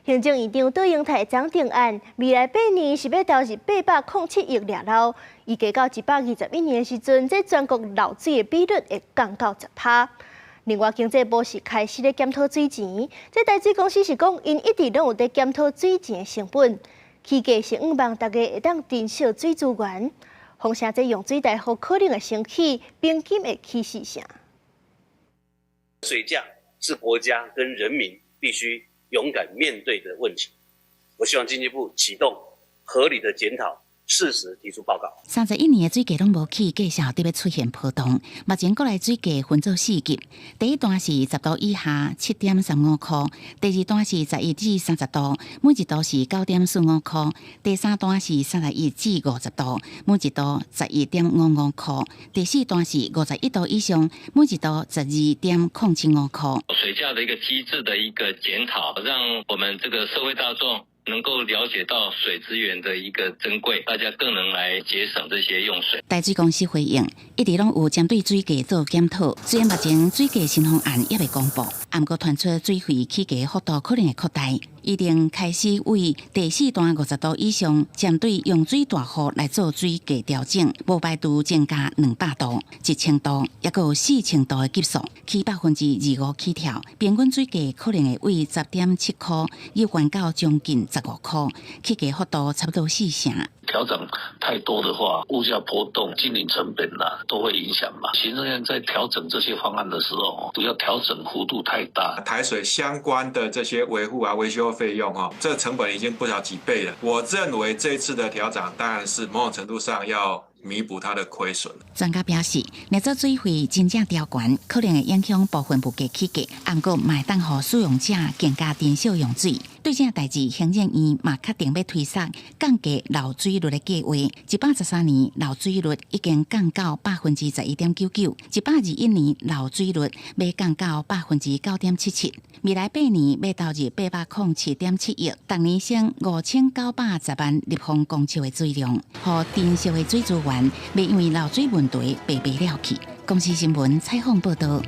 行政院長卓榮泰漲定案，未來8年是欲投入807億掠撈，預計到121年的時陣，這全國漏水的比率會降到10趴。另外，經濟部是開始咧檢討水錢，這台水公司是講，𪜶一直攏有佇檢討水錢的成本，起價是向望大家會當珍惜水資源。風聲這用水大戶可能會升起，平均會起四成。水價是國家跟人民必須勇敢面對的問題，我希望經濟部啟動合理的檢討，適時提出報告。31年的水價攏無起，價數特別出現波動。目前國內水價分做四級，第一段是10度以下7.35箍，第二段是11至30度，每一度是9.45箍；第三段是31至50度，每一度11.55箍；第四段是51度以上，每一度12.075箍。水價的一個機制的一個檢討，讓我們這個社會大眾能夠了解到水資源的一個珍貴，大家更能來節省這些用水。台水公司回應，一直攏有針對水價做檢討，雖然目前水價新方案猶未公布，毋過傳出水費起價幅度可能會擴大，已經開始為第四段50度以上，針對用水大戶來做水價調整，無排除增加200度、1000度，抑閣有4000度的級數，起25%起跳，平均水價可能會為10.7箍，又懸到將近15箍，起價幅度差不多四成。調整太多的話，物價波動、經營成本啊，都會影響嘛。行政院在調整這些方案的時候，不要調整幅度太大。台水相關的這些維護啊、維修費用哦，這個成本已經不曉幾倍了。我認為這次的調整當然是某種程度上要彌補它的虧損。專家表示，若做水費真正調懸，可能會影響部分物價起價，毋過嘛會當予使用者更加珍惜用水。對這代誌，行政院嘛確定欲推捒降低漏水率的計劃。113年漏水率已經降到11.99%，121年漏水率欲降到9.77%。未來8年欲投入807.7億，逐年省5910萬立方公尺的水量，予珍惜的水資源袂因為漏水問題白白了去。公視新聞採訪報道。